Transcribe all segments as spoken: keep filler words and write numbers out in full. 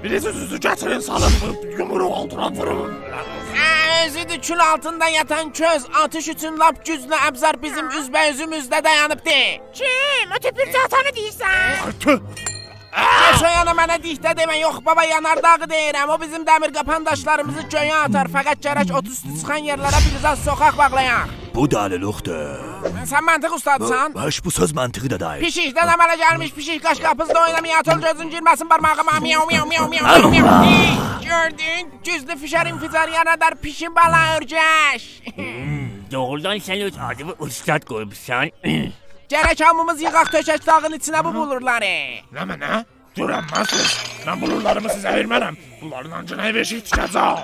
بیریز اوزونوزو گتیرین، سالین بو یومروغو آلتینا وورون. هه، اؤزودور کول آلتیندا یاتان کؤز، آتیش اوچون لاپ گوجلو ابزار بیزیم اوزبه‌اوزوموزده دایانیبدی. کیم؟ او توپورجو آتانی دئییرسن؟ آرتیق. گئچ او یانا، منه دیکته دئمه. یوخ، بابا، یانارداغی دئییرم. او بیزیم دمیر قاپان داشلاریمیزی گؤیه آتار. فقط گرک او توستو چیخان یئرلره بیر زاد سوخاق باغلایاق. بو دلیلیقدیر. سن منطق اوستادیسان؟ هه، هئچ بو سؤز منطقی دا دئییل. پیشیکدن عمله گلمیش پیشیک، قاچ قاپیزدا اویناما، یاتیل گؤزون گیرمه‌سین بارماغیما، میاو، میاو، میاو، میاو، میاو، میاو. آمما. هئی، گؤردون؟ گوجلو فشار انفجاری یارادار، پیشی بالا اؤرگش. هوم، دوغرودان سن اؤز آدینی اوستاد قویموسان. گرک هامیمیز ییغاق تؤکک داغین ایچینه بو بلورلاری. نمنه؟ گؤرنمزسیز. من بلورلاریمی سیزه وئرمه‌رم. بونلارین آنجینا ائو ائشیک تیکه‌جم.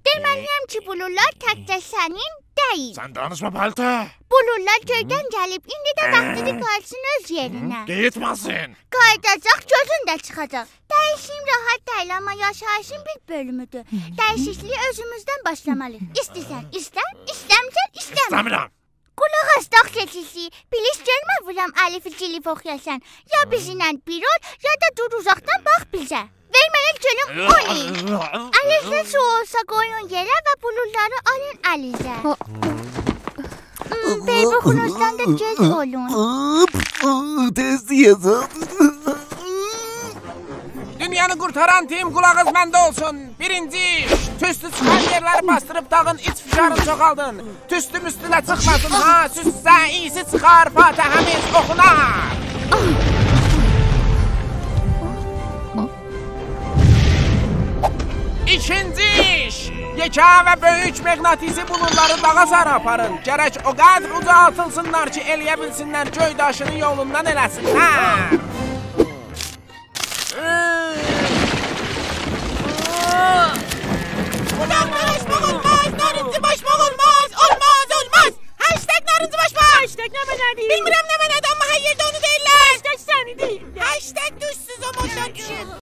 دئمه‌لی‌یم کی، بلورلار تکجه سنین دئییل. سن دانیشما، پالتا. بلورلار گؤیدن گلیب، ایندی ده واختیدیر قاییتسین اؤز یئرینه. گئتمه‌سین. قاییداجاق، گؤزون ده چیخاجاق. دییشیم راحت دئییل، آمما یاشاییشین بیر بؤلومودور. دییشیکلیگه اؤزوموزدن باشلامالی‌ییق. ایسته‌سن ایسته، ایسته‌میسن ایسته‌مه. ایسته‌میرم. قولاق آس، داغ کئچیسی. بیلیس گلمه بورام الیفی جیلیف اوخویاسان. یا بیزیمله بیر اول، یا دا دور اوزاقدان باخ بیزه. وئر منه گؤروم او نئینیر. الینیزده سو اولسا قویون یئره و بلورلاری آلین الینیزه. هوم، بیر بوخونوزدان دا گؤز اولون. تئز دئیه‌جم. دونیانی قورتاران تیم، قولاغینیز منده اولسون. بیرینجی ایش، توستو چیخان یئرلری باسدیریب داغین ایچ فشارینی چوخالدین. توستو موستو ده چیخماسین ها، سوسسه ایی‌سی چیخار، فاتحه‌میز اوخونار. ایکینجی ایش، یئکه و بؤیوک مغناطیسی بلورلاری داغا ساری آپارین. گرک او قدر اوجا آتیلسینلار کی، ائلیه بیلسینلر گؤی داشینی یولوندان ائله‌سینلر.